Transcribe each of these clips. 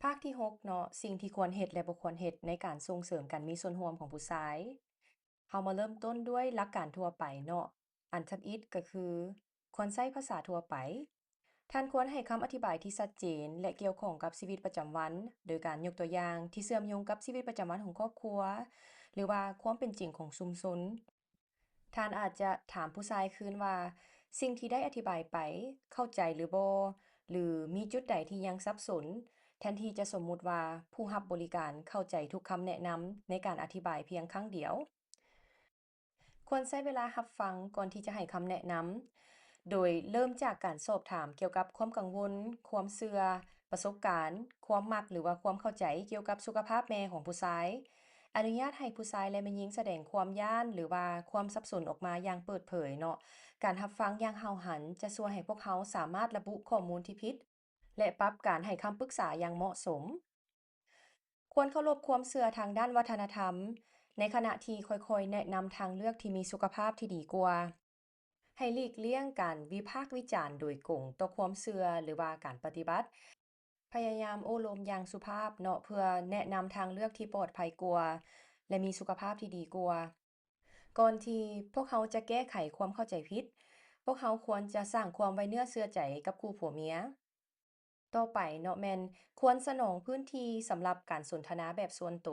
ພາກທີຫົກເນາະ, ສິ່ງທີ່ຄວນເຮັດ ແລະ ບໍ່ຄວນເຮັດໃນການສົ່ງເສີມການມີສ່ວນຮ່ວມຂອງຜູ້ຊາຍ. ເຮົາມາເລີ່ມຕົ້ນດ້ວຍຫຼັກການທົ່ວໄປເນາະ. ອັນທຳອິດກໍຄື ຄວນໃຊ້ພາສາທົ່ວໄປ. ທ່ານຄວນໃຫ້ຄຳອະທິບາຍທີ່ຊັດເຈນ ແລະ ກ່ຽວຂ້ອງກັບຊີວິດປະຈຳວັນ, ໂດຍການຍົກຕົວຢ່າງທີ່ເຊື່ອມໂຍງກັບຊີວິດປະຈຳວັນຂອງຄອບຄົວ ຫຼືວ່າຄວາມເປັນຈິງຂອງຊຸມຊົນ. ທ່ານອາດຈະຖາມຜູ້ຊາຍຄືນວ່າ ສິ່ງທີ່ໄດ້ອະທິບາຍໄປເຂົ້າໃຈຫຼືບໍ່ ຫຼືມີຈຸດໃດທີ່ຍັງສັບສົນ, ແທນທີ່ຈະສົມມຸດວ່າຜູ້ຮັບບໍລິການເຂົ້າໃຈທຸກຄຳແນະນຳໃນການອະທິບາຍພຽງຄັ້ງດຽວ. ຄວນໃຊ້ເວລາຮັບຟັງກ່ອນທີ່ຈະໃຫ້ຄຳແນະນຳ, ໂດຍເລີ່ມຈາກການສອບຖາມກ່ຽວກັບຄວາມກັງວົນ, ຄວາມເຊື່ອ, ປະສົບການ, ຄວາມມັກ ຫຼືວ່າຄວາມເຂົ້າໃຈກ່ຽວກັບສຸຂະພາບແມ່ຂອງຜູ້ຊາຍ. ອະນຸຍາດໃຫ້ຜູ້ຊາຍ ແລະ ແມ່ຍິງສະແດງຄວາມຢ້ານ ຫຼືວ່າຄວາມສັບສົນອອກມາຢ່າງເປີດເຜີຍເນາະ. ການຮັບຟັງຢ່າງຫ້າວຫັນຈະຊ່ວຍໃຫ້ພວກເຮົາສາມາດລະບຸຂໍ້ມູນທີ່ຜິດ ແລະ ປັບການໃຫ້ຄຳປຶກສາຢ່າງເໝາະສົມ. ຄວນເຄົາລົບຄວາມເຊື່ອທາງດ້ານວັດທະນະທຳ ໃນຂະນະທີ່ຄ່ອຍໆແນະນຳທາງເລືອກທີ່ມີສຸຂະພາບທີ່ດີກວ່າ. ໃຫ້ຫຼີກລ່ຽງການວິພາກວິຈານໂດຍກົງຕໍ່ຄວາມເຊື່ອ ຫຼືວ່າການປະຕິບັດ. ພະຍາຍາມໂອ້ລົມຢ່າງສຸພາບເນາະ ເພື່ອແນະນຳທາງເລືອກທີ່ປອດໄພກວ່າ ແລະ ມີສຸຂະພາບທີ່ດີກວ່າ. ກ່ອນທີ່ພວກເຮົາຈະແກ້ໄຂຄວາມເຂົ້າໃຈຜິດ, ພວກເຮົາຄວນຈະສ້າງຄວາມໄວ້ເນື້ອເຊື່ອໃຈກັບຄູ່ຜົວເມຍ. ຕໍ່ໄປເນາະ ແມ່ນຄວນສະໜອງພື້ນທີ່ສຳລັບການສົນທະນາແບບສ່ວນໂຕ.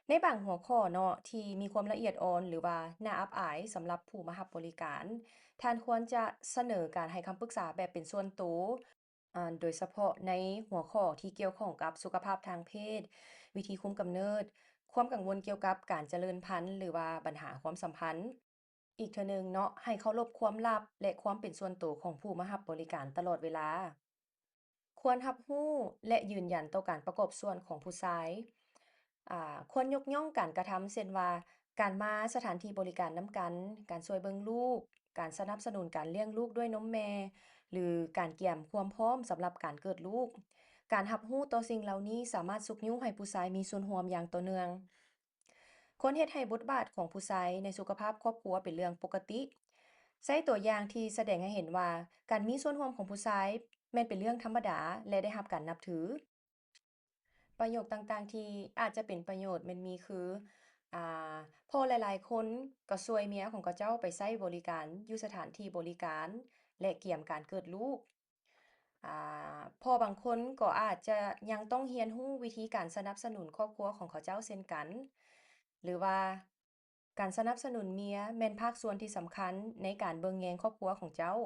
ໃນບາງຫົວຂໍ້ເນາະ ທີ່ມີຄວາມລະອຽດອ່ອນ ຫຼືວ່າໜ້າອັບອາຍສຳລັບຜູ້ມາຮັບບໍລິການ, ທ່ານຄວນຈະສະເໜີການໃຫ້ຄຳປຶກສາແບບເປັນສ່ວນໂຕ, ອາ, ໂດຍສະເພາະໃນຫົວຂໍ້ທີ່ກ່ຽວຂ້ອງກັບສຸຂະພາບທາງເພດ, ວິທີຄຸມກຳເນີດ, ຄວາມກັງວົນກ່ຽວກັບການຈະເລີນພັນ ຫຼືວ່າບັນຫາຄວາມສຳພັນ. ອີກເທື່ອໜຶ່ງເນາະ, ໃຫ້ເຄົາລົບຄວາມລັບ ແລະ ຄວາມເປັນສ່ວນໂຕຂອງຜູ້ມາຮັບບໍລິການຕະຫຼອດເວລາ. ຄວນຮັບຮູ້ ແລະ ຢືນຢັນຕໍ່ການປະກອບສ່ວນຂອງຜູ້ຊາຍ. ອາ, ຄວນຍົກຍ້ອງການກະທຳ ເຊັ່ນວ່າ ການມາສະຖານທີ່ບໍລິການນຳກັນ, ການຊ່ວຍເບິ່ງລູກ, ການສະໜັບສະໜູນການລ້ຽງລູກດ້ວຍນົມແມ່ ຫຼື ການກຽມຄວາມພ້ອມສຳລັບການເກີດລູກ. ການຮັບຮູ້ຕໍ່ສິ່ງເຫຼົ່ານີ້ສາມາດຊຸກຍູ້ໃຫ້ຜູ້ຊາຍມີສ່ວນຮ່ວມຢ່າງຕໍ່ເນື່ອງ. ຄວນເຮັດໃຫ້ບົດບາດຂອງຜູ້ຊາຍໃນສຸຂະພາບຄອບຄົວເປັນເລື່ອງປົກກະຕິ. ໃຊ້ຕົວຢ່າງທີ່ສະແດງໃຫ້ເຫັນວ່າ ການມີສ່ວນຮ່ວມຂອງຜູ້ຊາຍແມ່ນເປັນເລື່ອງທຳມະດາ ແລະ ໄດ້ຮັບການນັບຖື. ປະໂຫຍກຕ່າງໆທີ່ອາດຈະເປັນປະໂຫຍດແມ່ນມີຄື, ອາ, ພໍ່ຫຼາຍໆຄົນກໍຊ່ວຍເມຍຂອງເຂົາເຈົ້າໄປໃຊ້ບໍລິການຢູ່ສະຖານທີ່ບໍລິການ ແລະ ກຽມການເກີດລູກ. ອາ, ພໍ່ບາງຄົນກໍອາດຈະຍັງຕ້ອງຮຽນຮູ້ວິທີການສະໜັບສະໜູນຄອບຄົວຂອງເຂົາເຈົ້າເຊັ່ນກັນ ຫຼືວ່າການສະໜັບສະໜູນເມຍແມ່ນພາກສ່ວນທີ່ສຳຄັນໃນການເບິ່ງແຍງຄອບຄົວຂອງເຈົ້າ.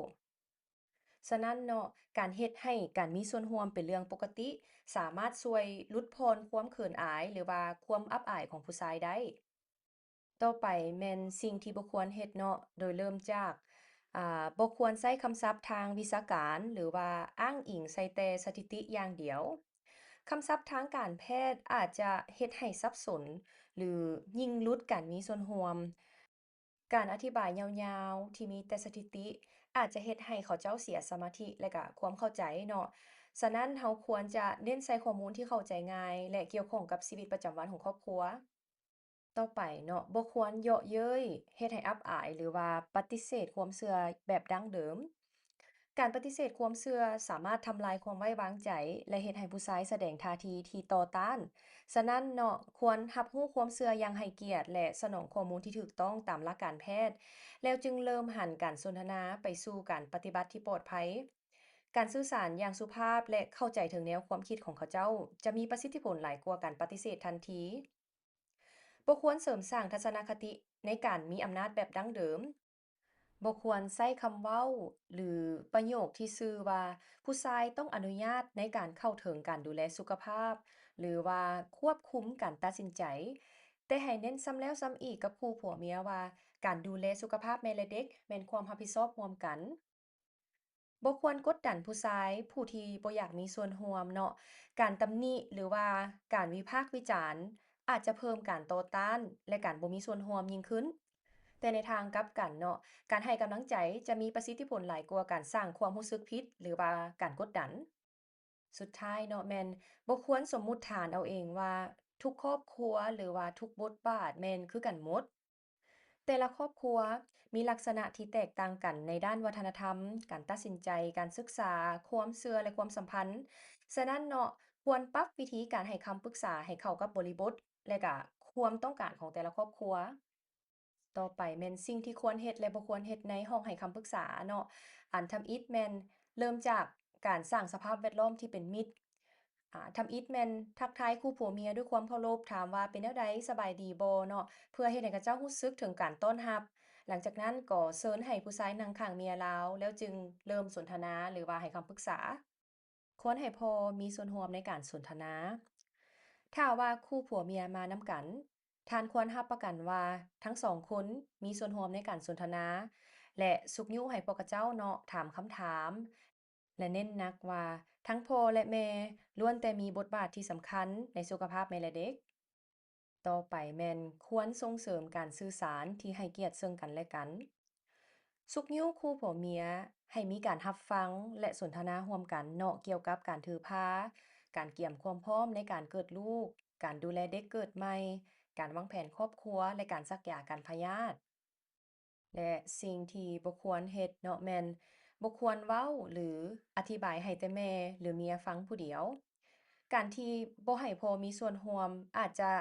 ສະນັ້ນເນາະ, ການເຮັດໃຫ້ການມີສ່ວນຮ່ວມເປັນເລື່ອງປົກກະຕິ ສາມາດຊ່ວຍຫຼຸດຜ່ອນຄວາມເຂີນອາຍ ຫຼືວ່າຄວາມອັບອາຍຂອງຜູ້ຊາຍໄດ້. ຕໍ່ໄປແມ່ນສິ່ງທີ່ບໍ່ຄວນເຮັດເນາະ, ໂດຍເລີ່ມຈາກ, ອາ, ບໍ່ຄວນໃຊ້ຄຳສັບທາງວິຊາການ ຫຼືວ່າອ້າງອີງໃສ່ແຕ່ສະຖິຕິຢ່າງດຽວ. ຄຳສັບທາງການແພດອາດຈະເຮັດໃຫ້ສັບສົນ ຫຼື ຍິ່ງຫຼຸດການມີສ່ວນຮ່ວມ. ການອະທິບາຍຍາວໆທີ່ມີແຕ່ສະຖິຕິ ອາດຈະເຮັດໃຫ້ເຂົາເຈົ້າເສຍສະມາທິ ແລະ ກະຄວາມເຂົ້າໃຈເນາະ. ສະນັ້ນເຮົາຄວນຈະເນັ້ນໃສ່ຂໍ້ມູນທີ່ເຂົ້າໃຈງ່າຍ ແລະ ກ່ຽວຂ້ອງກັບຊີວິດປະຈຳວັນຂອງຄອບຄົວ. ຕໍ່ໄປເນາະ, ບໍ່ຄວນເຍາະເຍີ້ຍ, ເຮັດໃຫ້ອັບອາຍ ຫຼືວ່າປະຕິເສດຄວາມເຊື່ອແບບດັ້ງເດີມ. ການປະຕິເສດຄວາມເຊື່ອສາມາດທຳລາຍຄວາມໄວ້ວາງໃຈ ແລະ ເຮັດໃຫ້ຜູ້ຊາຍສະແດງທ່າທີທີ່ຕໍ່ຕ້ານ. ສະນັ້ນເນາະ, ຄວນຮັບຮູ້ຄວາມເຊື່ອຢ່າງໃຫ້ກຽດ ແລະ ສະໜອງຂໍ້ມູນທີ່ຖືກຕ້ອງຕາມຫຼັກການແພດ, ແລ້ວຈຶ່ງເລີ່ມຫັນການສົນທະນາໄປສູ່ການປະຕິບັດທີ່ປອດໄພ. ການສື່ສານຢ່າງສຸພາບ ແລະ ເຂົ້າໃຈເຖິງແນວຄວາມຄິດຂອງເຂົາເຈົ້າ ຈະມີປະສິດທິຜົນຫຼາຍກວ່າການປະຕິເສດທັນທີ. ບໍ່ຄວນເສີມສ້າງທັດສະນະຄະຕິໃນການມີອຳນາດແບບດັ້ງເດີມ. ບໍ່ຄວນໃຊ້ຄຳເວົ້າ ຫຼື ປະໂຫຍກທີ່ຊື່ວ່າ ຜູ້ຊາຍຕ້ອງອະນຸຍາດໃນການເຂົ້າເຖິງການດູແລສຸຂະພາບ ຫຼືວ່າຄວບຄຸມການຕັດສິນໃຈ, ແຕ່ໃຫ້ເນັ້ນຊ້ຳແລ້ວຊ້ຳອີກກັບຄູ່ຜົວເມຍວ່າ ການດູແລສຸຂະພາບແມ່ ແລະ ເດັກແມ່ນຄວາມຮັບຜິດຊອບຮ່ວມກັນ. ບໍ່ຄວນກົດດັນຜູ້ຊາຍຜູ້ທີ່ບໍ່ຢາກມີສ່ວນຮ່ວມເນາະ. ການຕຳໜິ ຫຼືວ່າການວິພາກວິຈານ ອາດຈະເພີ່ມການຕໍ່ຕ້ານ ແລະ ການບໍ່ມີສ່ວນຮ່ວມຍິ່ງຂຶ້ນ. ແຕ່ໃນທາງກັບກັນເນາະ, ການໃຫ້ກຳລັງໃຈຈະມີປະສິດທິຜົນຫຼາຍກວ່າການສ້າງຄວາມຮູ້ສຶກຜິດ ຫຼືວ່າການກົດດັນ. ສຸດທ້າຍເນາະ ແມ່ນບໍ່ຄວນສົມມຸດຖານເອົາເອງວ່າທຸກຄອບຄົວ ຫຼືວ່າທຸກບົດບາດແມ່ນຄືກັນໝົດ. ແຕ່ລະຄອບຄົວມີລັກສະນະທີ່ແຕກຕ່າງກັນໃນດ້ານວັດທະນະທຳ, ການຕັດສິນໃຈ, ການສຶກສາ, ຄວາມເຊື່ອ ແລະ ຄວາມສຳພັນ. ສະນັ້ນເນາະ, ຄວນປັບວິທີການໃຫ້ຄຳປຶກສາໃຫ້ເຂົ້າກັບບໍລິບົດ ແລະ ກະຄວາມຕ້ອງການຂອງແຕ່ລະຄອບຄົວ. ຕໍ່ໄປແມ່ນສິ່ງທີ່ຄວນເຮັດ ແລະ ບໍ່ຄວນເຮັດໃນຫ້ອງໃຫ້ຄຳປຶກສາເນາະ. ອັນທຳອິດແມ່ນເລີ່ມຈາກການສ້າງສະພາບແວດລ້ອມທີ່ເປັນມິດ. ອາ ທຳອິດແມ່ນທັກທາຍຄູ່ຜົວເມຍດ້ວຍຄວາມເຄົາລົບ, ຖາມວ່າເປັນແນວໃດ, ສະບາຍດີບໍ່ເນາະ, ເພື່ອເຮັດໃຫ້ເຂົາເຈົ້າຮູ້ສຶກເຖິງການຕ້ອນຮັບ. ຫຼັງຈາກນັ້ນກໍເຊີນໃຫ້ຜູ້ຊາຍນັ່ງຂ້າງເມຍລາວ ແລ້ວຈຶ່ງເລີ່ມສົນທະນາ ຫຼືວ່າໃຫ້ຄຳປຶກສາ. ຄວນໃຫ້ພໍ່ມີສ່ວນຮ່ວມໃນການສົນທະນາ. ຖ້າວ່າຄູ່ຜົວເມຍມານຳກັນ, ທ່ານຄວນຮັບປະກັນວ່າທັງສອງຄົນມີສ່ວນຮ່ວມໃນການສົນທະນາ ແລະ ຊຸກຍູ້ໃຫ້ພວກເຂົາເຈົ້າເນາະ ຖາມຄຳຖາມ ແລະ ເນັ້ນໜັກວ່າທັງພໍ່ ແລະ ແມ່ລ້ວນແຕ່ມີບົດບາດທີ່ສຳຄັນໃນສຸຂະພາບແມ່ ແລະ ເດັກ. ຕໍ່ໄປແມ່ນຄວນສົ່ງເສີມການສື່ສານທີ່ໃຫ້ກຽດເຊິ່ງກັນ ແລະ ກັນ. ຊຸກຍູ້ຄູ່ຜົວເມຍໃຫ້ມີການຮັບຟັງ ແລະ ສົນທະນາຮ່ວມກັນເນາະ ກ່ຽວກັບການຖືພາ, ການກຽມຄວາມພ້ອມໃນການເກີດລູກ, ການດູແລເດັກເກີດໃໝ່, ການວາງແຜນຄອບຄົວ ແລະ ການສັກຢາກັນພະຍາດ. ແລະ ສິ່ງທີ່ບໍ່ຄວນເຮັດເນາະ ແມ່ນບໍ່ຄວນເວົ້າ ຫຼື ອະທິບາຍໃຫ້ແຕ່ແມ່ ຫຼື ເມຍຟັງຜູ້ດຽວ. ການທີ່ບໍ່ໃຫ້ພໍ່ມີສ່ວນຮ່ວມ ອາດຈະ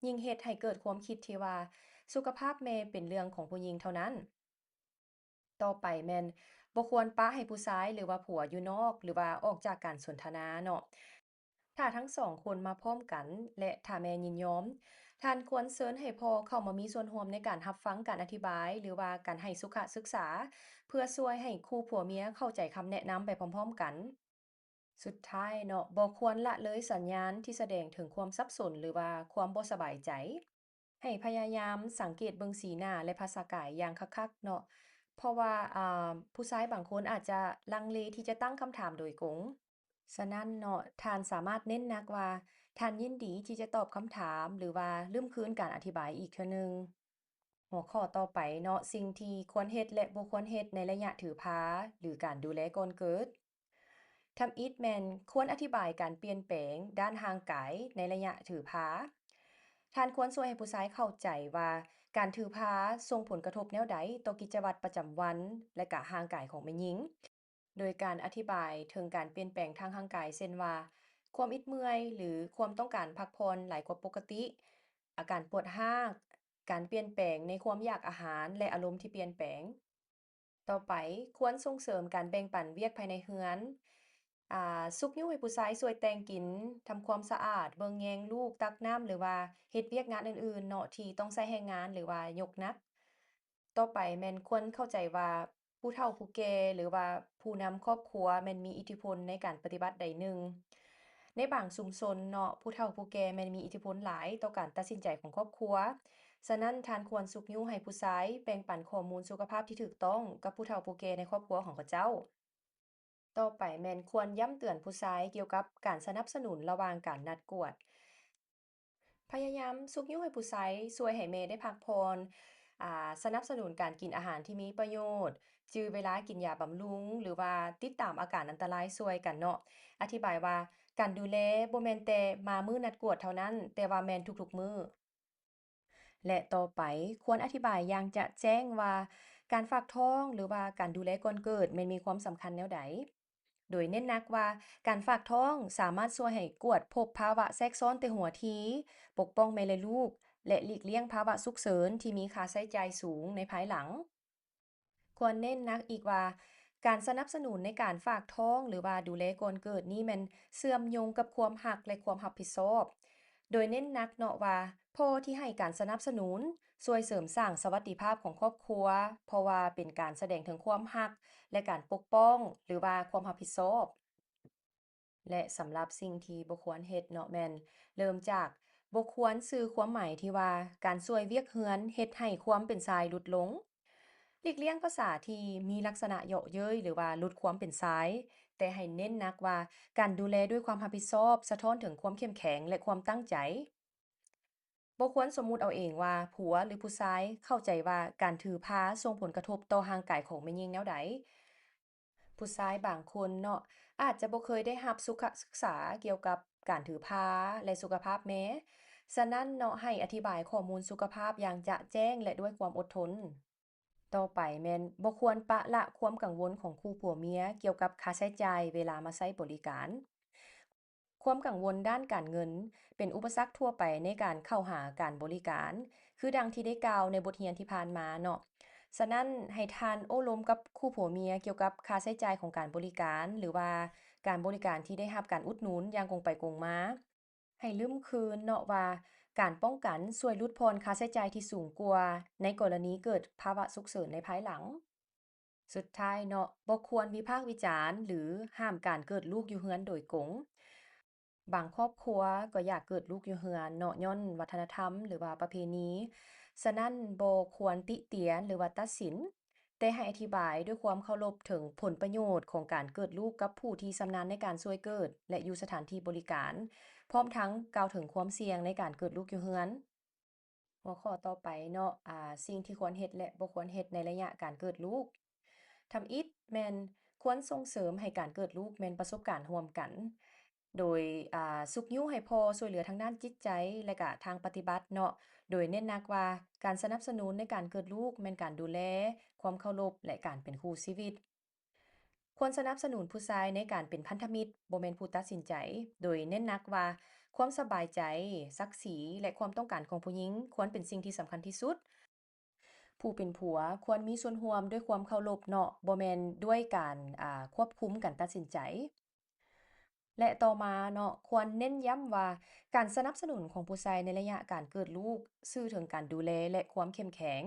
ຍິ່ງເຮັດໃຫ້ເກີດຄວາມຄິດທີ່ວ່າ ສຸຂະພາບແມ່ເປັນເລື່ອງຂອງຜູ້ຍິງເທົ່ານັ້ນ. ຕໍ່ໄປແມ່ນບໍ່ຄວນປະໃຫ້ຜູ້ຊາຍ ຫຼືວ່າຜົວຢູ່ນອກ ຫຼືວ່າອອກຈາກການສົນທະນາເນາະ. ຖ້າທັງສອງຄົນມາພ້ອມກັນ ແລະ ຖ້າແມ່ຍິນຍອມ, ທ່ານຄວນເຊີນໃຫ້ພໍ່ເຂົ້າມາມີສ່ວນຮ່ວມໃນການຮັບຟັງການອະທິບາຍ ຫຼືວ່າການໃຫ້ສຸຂະສຶກສາ ເພື່ອຊ່ວຍໃຫ້ຄູ່ຜົວເມຍເຂົ້າໃຈຄຳແນະນຳໄປພ້ອມໆກັນ. ສຸດທ້າຍເນາະ, ບໍ່ຄວນລະເລີຍສັນຍານທີ່ສະແດງເຖິງຄວາມສັບສົນ ຫຼືວ່າຄວາມບໍ່ສະບາຍໃຈ. ໃຫ້ພະຍາຍາມສັງເກດເບິ່ງສີໜ້າ ແລະ ພາສາກາຍຢ່າງຄັກໆເນາະ, ເພາະວ່າ ອາ ຜູ້ຊາຍບາງຄົນອາດຈະລັງເລທີ່ຈະຕັ້ງຄຳຖາມໂດຍກົງ. ສະນັ້ນເນາະ, ທ່ານສາມາດເນັ້ນໜັກວ່າທ່ານຍິນດີທີ່ຈະຕອບຄຳຖາມ ຫຼືວ່າລຶ້ມຄືນການອະທິບາຍອີກເທື່ອໜຶ່ງ. ຫົວຂໍ້ຕໍ່ໄປເນາະ, ສິ່ງທີ່ຄວນເຮັດ ແລະ ບໍ່ຄວນເຮັດໃນໄລຍະຖືພາ ຫຼື ການດູແລກ່ອນເກີດ. ທຳອິດແມ່ນຄວນອະທິບາຍການປ່ຽນແປງດ້ານຮ່າງກາຍໃນໄລຍະຖືພາ. ທ່ານຄວນຊ່ວຍໃຫ້ຜູ້ຊາຍເຂົ້າໃຈວ່າການຖືພາສົ່ງຜົນກະທົບແນວໃດຕໍ່ກິດຈະວັດປະຈຳວັນ ແລະ ກະຮ່າງກາຍຂອງແມ່ຍິງ, ໂດຍການອະທິບາຍເຖິງການປ່ຽນແປງທາງຮ່າງກາຍ ເຊັ່ນວ່າ ຄວາມອິດເມື່ອຍ ຫຼື ຄວາມຕ້ອງການພັກຜ່ອນຫຼາຍກວ່າປົກກະຕິ, ອາການປວດຮາກ, ການປ່ຽນແປງໃນຄວາມຢາກອາຫານ ແລະ ອາລົມທີ່ປ່ຽນແປງ. ຕໍ່ໄປ, ຄວນສົ່ງເສີມການແບ່ງປັນວຽກພາຍໃນເຮືອນ. ອາ, ຊຸກຍູ້ໃຫ້ຜູ້ຊາຍຊ່ວຍແຕ່ງກິນ, ທຳຄວາມສະອາດ, ເບິ່ງແຍງລູກ, ຕັກນ້ຳ ຫຼືວ່າເຮັດວຽກງານອື່ນໆເນາະ ທີ່ຕ້ອງໃຊ້ແຮງງານ ຫຼືວ່າຍົກໜັກ. ຕໍ່ໄປແມ່ນຄວນເຂົ້າໃຈວ່າ ຜູ້ເຖົ້າຜູ້ແກ່ ຫຼືວ່າຜູ້ນຳຄອບຄົວແມ່ນມີອິດທິພົນໃນການປະຕິບັດໃດໜຶ່ງ. ໃນບາງຊຸມຊົນເນາະ, ຜູ້ເຖົ້າຜູ້ແກ່ແມ່ນມີອິດທິພົນຫຼາຍຕໍ່ການຕັດສິນໃຈຂອງຄອບຄົວ. ສະນັ້ນ, ທ່ານຄວນຊຸກຍູ້ໃຫ້ຜູ້ຊາຍແບ່ງປັນຂໍ້ມູນສຸຂະພາບທີ່ຖືກຕ້ອງກັບຜູ້ເຖົ້າຜູ້ແກ່ໃນຄອບຄົວຂອງເຂົາເຈົ້າ. ຕໍ່ໄປແມ່ນຄວນຢ້ຳເຕືອນຜູ້ຊາຍກ່ຽວກັບການສະໜັບສະໜູນລະຫວ່າງການນັດກວດ. ພະຍາຍາມຊຸກຍູ້ໃຫ້ຜູ້ຊາຍຊ່ວຍໃຫ້ແມ່ໄດ້ພັກຜ່ອນ, ອາ, ສະໜັບສະໜູນການກິນອາຫານທີ່ມີປະໂຫຍດ, ຈື່ເວລາກິນຢາບຳລຸງ ຫຼືວ່າຕິດຕາມອາການອັນຕະລາຍຊ່ວຍກັນເນາະ. ອະທິບາຍວ່າການດູແລບໍ່ແມ່ນແຕ່ມາມື້ນັດກວດເທົ່ານັ້ນ, ແຕ່ວ່າແມ່ນທຸກໆມື້. ແລະ ຕໍ່ໄປຄວນອະທິບາຍຢ່າງຈະແຈ້ງວ່າການຝາກທ້ອງ ຫຼືວ່າການດູແລກ່ອນເກີດແມ່ນມີຄວາມສຳຄັນແນວໃດ, ໂດຍເນັ້ນໜັກວ່າການຝາກທ້ອງສາມາດຊ່ວຍໃຫ້ກວດພົບພາວະແຊກຊ້ອນແຕ່ຫົວທີ, ປົກປ້ອງແມ່ ແລະ ລູກ ແລະ ຫຼີກລ່ຽງພາວະສຸກເສີນທີ່ມີຄ່າໃຊ້ຈ່າຍສູງໃນພາຍຫຼັງ. ຄວນເນັ້ນໜັກອີກວ່າ ການສະໜັບສະໜູນໃນການຝາກທ້ອງ ຫຼືວ່າດູແລກ່ອນເກີດນີ້ແມ່ນເຊື່ອມໂຍງກັບຄວາມຮັກ ແລະ ຄວາມຮັບຜິດຊອບ, ໂດຍເນັ້ນໜັກເນາະວ່າ ພໍ່ທີ່ໃຫ້ການສະໜັບສະໜູນຊ່ວຍເສີມສ້າງສະຫວັດດີພາບຂອງຄອບຄົວ, ເພາະວ່າເປັນການສະແດງເຖິງຄວາມຮັກ ແລະ ການປົກປ້ອງ ຫຼືວ່າຄວາມຮັບຜິດຊອບ. ແລະ ສຳລັບສິ່ງທີ່ບໍ່ຄວນເຮັດເນາະ ແມ່ນເລີ່ມຈາກບໍ່ຄວນສື່ຄວາມໝາຍທີ່ວ່າການຊ່ວຍວຽກເຮືອນເຮັດໃຫ້ຄວາມເປັນຊາຍຫຼຸດລົງ. ຫຼີກລ່ຽງພາສາທີ່ມີລັກສະນະເຍາະເຍີ້ຍ ຫຼືວ່າຫຼຸດຄວາມເປັນຊາຍ, ແຕ່ໃຫ້ເນັ້ນໜັກວ່າການດູແລດ້ວຍຄວາມຮັບຜິດຊອບສະທ້ອນເຖິງຄວາມເຂັ້ມແຂງ ແລະ ຄວາມຕັ້ງໃຈ. ບໍ່ຄວນສົມມຸດເອົາເອງວ່າຜົວ ຫຼື ຜູ້ຊາຍເຂົ້າໃຈວ່າການຖືພາສົ່ງຜົນກະທົບຕໍ່ຮ່າງກາຍຂອງແມ່ຍິງແນວໃດ. ຜູ້ຊາຍບາງຄົນເນາະ ອາດຈະບໍ່ເຄີຍໄດ້ຮັບສຸຂະສຶກສາກ່ຽວກັບການຖືພາ ແລະ ສຸຂະພາບແມ່. ສະນັ້ນເນາະ, ໃຫ້ອະທິບາຍຂໍ້ມູນສຸຂະພາບຢ່າງຈະແຈ້ງ ແລະ ດ້ວຍຄວາມອົດທົນ. ຕໍ່ໄປແມ່ນບໍ່ຄວນປະລະຄວາມກັງວົນຂອງຄູ່ຜົວເມຍກ່ຽວກັບຄ່າໃຊ້ຈ່າຍເວລາມາໃຊ້ບໍລິການ. ຄວາມກັງວົນດ້ານການເງິນເປັນອຸປະສັກທົ່ວໄປໃນການເຂົ້າຫາການບໍລິການ, ຄືດັ່ງທີ່ໄດ້ກ່າວໃນບົດຮຽນທີ່ຜ່ານມາເນາະ. ສະນັ້ນ, ໃຫ້ທ່ານໂອ້ລົມກັບຄູ່ຜົວເມຍກ່ຽວກັບຄ່າໃຊ້ຈ່າຍຂອງການບໍລິການ ຫຼືວ່າການບໍລິການທີ່ໄດ້ຮັບການອຸດໜູນຢ່າງກົງໄປກົງມາ. ໃຫ້ລືມຄືນເນາະວ່າ ການປ້ອງກັນຊ່ວຍຫຼຸດຜ່ອນຄ່າໃຊ້ຈ່າຍທີ່ສູງກວ່າ ໃນກໍລະນີເກີດພາວະສຸກເສີນໃນພາຍຫຼັງ. ສຸດທ້າຍເນາະ, ບໍ່ຄວນວິພາກວິຈານ ຫຼື ຫ້າມການເກີດລູກຢູ່ເຮືອນໂດຍກົງ. ບາງຄອບຄົວກໍຢາກເກີດລູກຢູ່ເຮືອນເນາະ ຍ້ອນວັດທະນະທຳ ຫຼືວ່າປະເພນີ. ສະນັ້ນ, ບໍ່ຄວນຕິຕຽນ ຫຼືວ່າຕັດສິນ, ແຕ່ໃຫ້ອະທິບາຍດ້ວຍຄວາມເຄົາລົບເຖິງຜົນປະໂຫຍດຂອງການເກີດລູກກັບຜູ້ທີ່ຊຳນານໃນການຊ່ວຍເກີດ ແລະ ຢູ່ສະຖານທີ່ບໍລິການ, ພ້ອມທັງກ່າວເຖິງຄວາມສ່ຽງໃນການເກີດລູກຢູ່ເຮືອນ. ຫົວຂໍ້ຕໍ່ໄປເນາະ, ອາ, ສິ່ງທີ່ຄວນເຮັດ ແລະ ບໍ່ຄວນເຮັດໃນໄລຍະການເກີດລູກ. ທຳອິດແມ່ນຄວນສົ່ງເສີມໃຫ້ການເກີດລູກແມ່ນປະສົບການຮ່ວມກັນ, ໂດຍ, ອາ, ຊຸກຍູ້ໃຫ້ພໍ່ຊ່ວຍເຫຼືອທາງດ້ານຈິດໃຈ ແລະ ກະທາງປະຕິບັດເນາະ, ໂດຍເນັ້ນໜັກວ່າການສະໜັບສະໜູນໃນການເກີດລູກແມ່ນການດູແລ, ຄວາມເຄົາລົບ ແລະ ການເປັນຄູ່ຊີວິດ. ຄວນສະໜັບສະໜູນຜູ້ຊາຍໃນການເປັນພັນທະມິດ, ບໍ່ແມ່ນຜູ້ຕັດສິນໃຈ, ໂດຍເນັ້ນໜັກວ່າຄວາມສະບາຍໃຈ, ສັກສີ ແລະ ຄວາມຕ້ອງການຂອງຜູ້ຍິງຄວນເປັນສິ່ງທີ່ສຳຄັນທີ່ສຸດ. ຜູ້ເປັນຜົວຄວນມີສ່ວນຮ່ວມດ້ວຍຄວາມເຄົາລົບເນາະ, ບໍ່ແມ່ນດ້ວຍການ, ອາ, ຄວບຄຸມການຕັດສິນໃຈ. ແລະ ຕໍ່ມາເນາະ, ຄວນເນັ້ນຢ້ຳວ່າການສະໜັບສະໜູນຂອງຜູ້ຊາຍໃນໄລຍະການເກີດລູກ ສື່ເຖິງການດູແລ ແລະ ຄວາມເຂັ້ມແຂງ.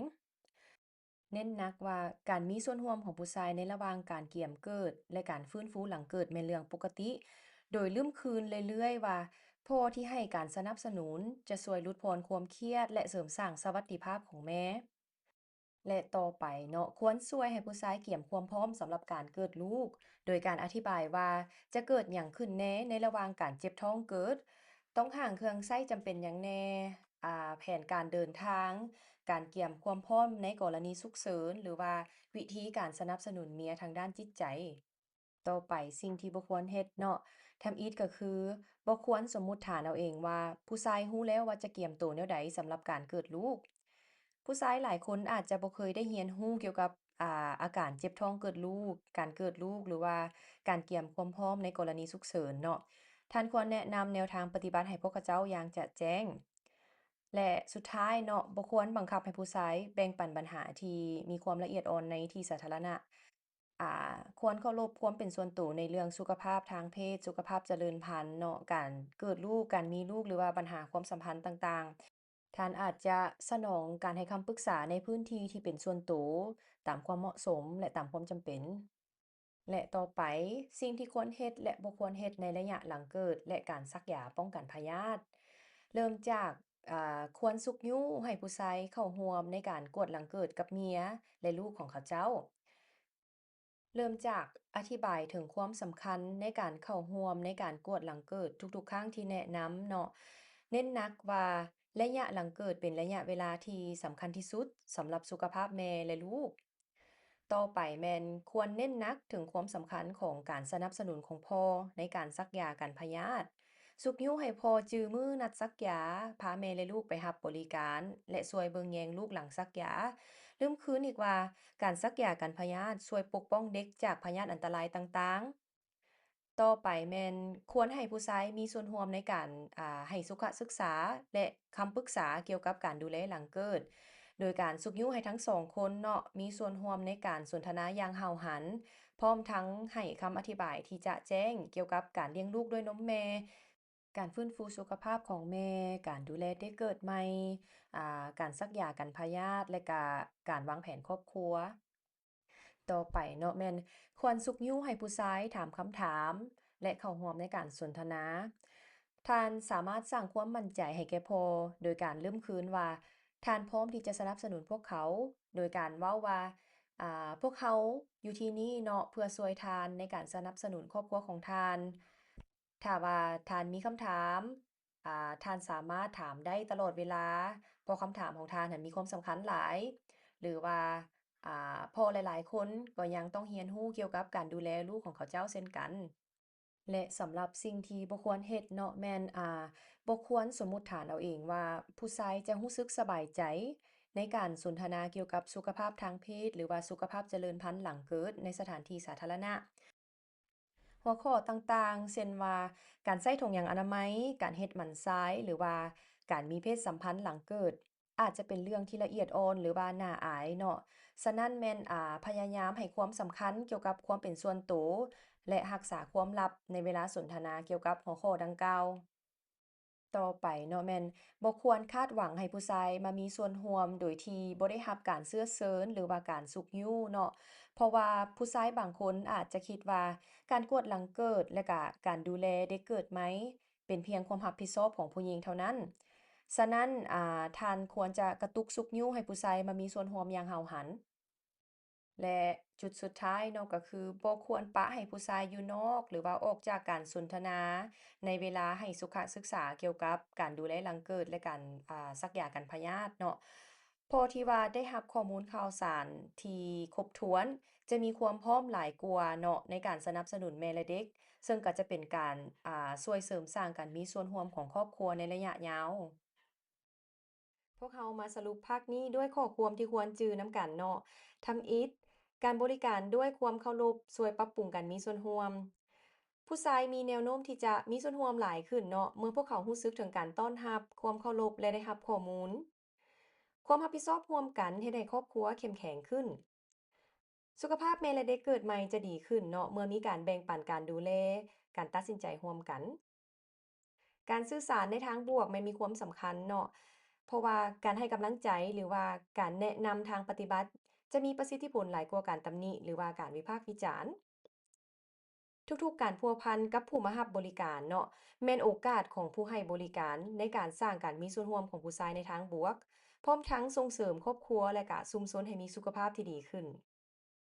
ເນັ້ນໜັກວ່າການມີສ່ວນຮ່ວມຂອງຜູ້ຊາຍໃນລະຫວ່າງການກຽມເກີດ ແລະ ການຟື້ນຟູຫຼັງເກີດແມ່ນເລື່ອງປົກກະຕິ, ໂດຍລືມຄືນເລື້ອຍໆວ່າ ພໍ່ທີ່ໃຫ້ການສະໜັບສະໜູນຈະຊ່ວຍຫຼຸດຜ່ອນຄວາມຄຽດ ແລະ ເສີມສ້າງສະຫວັດດີພາບຂອງແມ່. ແລະ ຕໍ່ໄປເນາະ, ຄວນຊ່ວຍໃຫ້ຜູ້ຊາຍກຽມຄວາມພ້ອມສຳລັບການເກີດລູກ, ໂດຍການອະທິບາຍວ່າຈະເກີດຫຍັງຂຶ້ນແດ່ໃນລະຫວ່າງການເຈັບທ້ອງເກີດ, ຕ້ອງຫ້າງເຄື່ອງໃຊ້ຈຳເປັນຫຍັງແດ່, ອາ, ແຜນການເດີນທາງ, ການກຽມຄວາມພ້ອມໃນກໍລະນີສຸກເສີນ ຫຼືວ່າວິທີການສະໜັບສະໜູນເມຍທາງດ້ານຈິດໃຈ. ຕໍ່ໄປ, ສິ່ງທີ່ບໍ່ຄວນເຮັດເນາະ, ທຳອິດກໍຄື ບໍ່ຄວນສົມມຸດຖານເອົາເອງວ່າ ຜູ້ຊາຍຮູ້ແລ້ວວ່າຈະກຽມໂຕແນວໃດສຳລັບການເກີດລູກ. ຜູ້ຊາຍຫຼາຍຄົນອາດຈະບໍ່ເຄີຍໄດ້ຮຽນຮູ້ກ່ຽວກັບ, ອາ, ອາການເຈັບທ້ອງເກີດລູກ, ການເກີດລູກ ຫຼືວ່າການກຽມຄວາມພ້ອມໃນກໍລະນີສຸກເສີນເນາະ. ທ່ານຄວນແນະນຳແນວທາງປະຕິບັດໃຫ້ພວກເຂົາເຈົ້າຢ່າງຈະແຈ້ງ. ແລະ ສຸດທ້າຍເນາະ, ບໍ່ຄວນບັງຄັບໃຫ້ຜູ້ຊາຍແບ່ງປັນບັນຫາທີ່ມີຄວາມລະອຽດອ່ອນໃນທີ່ສາທາລະນະ. ອາ, ຄວນເຄົາລົບຄວາມເປັນສ່ວນໂຕໃນເລື່ອງສຸຂະພາບທາງເພດ, ສຸຂະພາບຈະເລີນພັນເນາະ, ການເກີດລູກ, ການມີລູກ ຫຼືວ່າບັນຫາຄວາມສຳພັນຕ່າງໆ. ທ່ານອາດຈະສະໜອງການໃຫ້ຄຳປຶກສາໃນພື້ນທີ່ທີ່ເປັນສ່ວນໂຕ, ຕາມຄວາມເໝາະສົມ ແລະ ຕາມຄວາມຈຳເປັນ. ແລະ ຕໍ່ໄປ, ສິ່ງທີ່ຄວນເຮັດ ແລະ ບໍ່ຄວນເຮັດໃນໄລຍະຫຼັງເກີດ ແລະ ການສັກຢາປ້ອງກັນພະຍາດ. ເລີ່ມຈາກ, ອາ, ຄວນຊຸກຍູ້ໃຫ້ຜູ້ຊາຍເຂົ້າຮ່ວມໃນການກວດຫຼັງເກີດກັບເມຍ ແລະ ລູກຂອງເຂົາເຈົ້າ. ເລີ່ມຈາກອະທິບາຍເຖິງຄວາມສຳຄັນໃນການເຂົ້າຮ່ວມໃນການກວດຫຼັງເກີດທຸກໆຄັ້ງທີ່ແນະນຳເນາະ. ເນັ້ນໜັກວ່າໄລຍະຫຼັງເກີດເປັນໄລຍະເວລາທີ່ສຳຄັນທີ່ສຸດສຳລັບສຸຂະພາບແມ່ ແລະ ລູກ. ຕໍ່ໄປແມ່ນຄວນເນັ້ນໜັກເຖິງຄວາມສຳຄັນຂອງການສະໜັບສະໜູນຂອງພໍ່ໃນການສັກຢາກັນພະຍາດ. ຊຸກຍູ້ໃຫ້ພໍ່ຈື່ມື້ນັດສັກຢາ, ພາແມ່ ແລະ ລູກໄປຮັບບໍລິການ ແລະ ຊ່ວຍເບິ່ງແຍງລູກຫຼັງສັກຢາ. ລືມຄືນອີກວ່າ ການສັກຢາກັນພະຍາດຊ່ວຍປົກປ້ອງເດັກຈາກພະຍາດອັນຕະລາຍຕ່າງໆ. ຕໍ່ໄປແມ່ນຄວນໃຫ້ຜູ້ຊາຍມີສ່ວນຮ່ວມໃນການ, ອາ, ໃຫ້ສຸຂະສຶກສາ ແລະ ຄຳປຶກສາກ່ຽວກັບການດູແລຫຼັງເກີດ, ໂດຍການຊຸກຍູ້ໃຫ້ທັງສອງຄົນເນາະ ມີສ່ວນຮ່ວມໃນການສົນທະນາຢ່າງຫ້າວຫັນ, ພ້ອມທັງໃຫ້ຄຳອະທິບາຍທີ່ຈະແຈ້ງກ່ຽວກັບການລ້ຽງລູກດ້ວຍນົມແມ່, ການຟື້ນຟູສຸຂະພາບຂອງແມ່, ການດູແລເດັກເກີດໃໝ່, ອາ, ການສັກຢາກັນພະຍາດ ແລະ ກະການວາງແຜນຄອບຄົວ. ຕໍ່ໄປເນາະ ແມ່ນຄວນຊຸກຍູ້ໃຫ້ຜູ້ຊາຍຖາມຄຳຖາມ ແລະ ເຂົ້າຮ່ວມໃນການສົນທະນາ. ທ່ານສາມາດສ້າງຄວາມໝັ້ນໃຈໃຫ້ແກ່ພໍ່ໂດຍການລຶ້ມຄືນວ່າ ທ່ານພ້ອມທີ່ຈະສະໜັບສະໜູນພວກເຂົາ ໂດຍການເວົ້າວ່າ, ອາ, ພວກເຮົາຢູ່ທີ່ນີ້ເນາະ ເພື່ອຊ່ວຍທ່ານໃນການສະໜັບສະໜູນຄອບຄົວຂອງທ່ານ. ຖ້າວ່າທ່ານມີຄຳຖາມ, ອາ, ທ່ານສາມາດຖາມໄດ້ຕະຫຼອດເວລາ, ເພາະຄຳຖາມຂອງທ່ານຫັ້ນມີຄວາມສຳຄັນຫຼາຍ, ຫຼືວ່າ, ອາ, ເພາະຫຼາຍໆຄົນກໍຍັງຕ້ອງຮຽນຮູ້ກ່ຽວກັບການດູແລລູກຂອງເຂົາເຈົ້າເຊັ່ນກັນ. ແລະ ສຳລັບສິ່ງທີ່ບໍ່ຄວນເຮັດເນາະ ແມ່ນ, ອາ, ບໍ່ຄວນສົມມຸດຖານເອົາເອງວ່າຜູ້ຊາຍຈະຮູ້ສຶກສະບາຍໃຈໃນການສົນທະນາກ່ຽວກັບສຸຂະພາບທາງເພດ ຫຼືວ່າສຸຂະພາບຈະເລີນພັນຫຼັງເກີດໃນສະຖານທີ່ສາທາລະນະ. ຫົວຂໍ້ຕ່າງໆ ເຊັ່ນວ່າ ການໃຊ້ຖົງຢາງອະນາໄມ, ການເຮັດໝັນຊາຍ ຫຼືວ່າການມີເພດສຳພັນຫຼັງເກີດ ອາດຈະເປັນເລື່ອງທີ່ລະອຽດອ່ອນ ຫຼືວ່າໜ້າອາຍເນາະ. ສະນັ້ນແມ່ນ ອາ ພະຍາຍາມໃຫ້ຄວາມສຳຄັນກ່ຽວກັບຄວາມເປັນສ່ວນໂຕ ແລະ ຮັກສາຄວາມລັບໃນເວລາສົນທະນາກ່ຽວກັບຫົວຂໍ້ດັ່ງກ່າວ. ຕໍ່ໄປເນາະ ແມ່ນບໍ່ຄວນຄາດຫວັງໃຫ້ຜູ້ຊາຍມາມີສ່ວນຮ່ວມໂດຍທີ່ບໍ່ໄດ້ຮັບການເຊື້ອເຊີນ ຫຼືວ່າການຊຸກຍູ້ເນາະ, ເພາະວ່າຜູ້ຊາຍບາງຄົນອາດຈະຄິດວ່າການກວດຫຼັງເກີດ ແລະ ກະການດູແລເດັກເກີດໃໝ່ ເປັນພຽງຄວາມຮັບຜິດຊອບຂອງຜູ້ຍິງເທົ່ານັ້ນ. ສະນັ້ນ ອາ ທ່ານຄວນຈະກະຕຸກຊຸກຍູ້ໃຫ້ຜູ້ຊາຍມາມີສ່ວນຮ່ວມຢ່າງຫ້າວຫັນ. ແລະ ຈຸດສຸດທ້າຍເນາະ ກໍຄືບໍ່ຄວນປະໃຫ້ຜູ້ຊາຍຢູ່ນອກ ຫຼືວ່າອອກຈາກການສົນທະນາໃນເວລາໃຫ້ສຸຂະສຶກສາກ່ຽວກັບການດູແລຫຼັງເກີດ ແລະ ການ ອາ ສັກຢາກັນພະຍາດເນາະ. ເພາະທີ່ວ່າໄດ້ຮັບຂໍ້ມູນຂ່າວສານທີ່ຄົບຖ້ວນ ຈະມີຄວາມພ້ອມຫຼາຍກວ່າເນາະ ໃນການສະໜັບສະໜູນແມ່ ແລະ ເດັກ, ເຊິ່ງກໍຈະເປັນການ ອາ ຊ່ວຍເສີມສ້າງການມີສ່ວນຮ່ວມຂອງຄອບຄົວໃນໄລຍະຍາວ. ພວກເຮົາມາສະຫຼຸບພາກນີ້ດ້ວຍຂໍ້ຄວາມທີ່ຄວນຈື່ນຳກັນເນາະ. ທຳອິດ, ການບໍລິການດ້ວຍຄວາມເຄົາລົບຊ່ວຍປັບປຸງການມີສ່ວນຮ່ວມ. ຜູ້ຊາຍມີແນວໂນ້ມທີ່ຈະມີສ່ວນຮ່ວມຫຼາຍຂຶ້ນເນາະ ເມື່ອພວກເຂົາຮູ້ສຶກເຖິງການຕ້ອນຮັບ, ຄວາມເຄົາລົບ ແລະ ໄດ້ຮັບຂໍ້ມູນ. ຄວາມຮັບຜິດຊອບຮ່ວມກັນເຮັດໃຫ້ຄອບຄົວເຂັ້ມແຂງຂຶ້ນ. ສຸຂະພາບແມ່ ແລະ ເດັກເກີດໃໝ່ຈະດີຂຶ້ນເນາະ ເມື່ອມີການແບ່ງປັນການດູແລ, ການຕັດສິນໃຈຮ່ວມກັນ. ການສື່ສານໃນທາງບວກແມ່ນມີຄວາມສຳຄັນເນາະ ເພາະວ່າການໃຫ້ກຳລັງໃຈ ຫຼືວ່າການແນະນຳທາງປະຕິບັດ ຈະມີປະສິດທິຜົນຫຼາຍກວ່າການຕຳໜິ ຫຼືວ່າການວິພາກວິຈານ. ທຸກໆການພົວພັນກັບຜູ້ມາຮັບບໍລິການເນາະ ແມ່ນໂອກາດຂອງຜູ້ໃຫ້ບໍລິການໃນການສ້າງການມີສ່ວນຮ່ວມຂອງຜູ້ຊາຍໃນທາງບວກ, ພ້ອມທັງສົ່ງເສີມຄອບຄົວ ແລະ ກະຊຸມຊົນໃຫ້ມີສຸຂະພາບທີ່ດີຂຶ້ນ.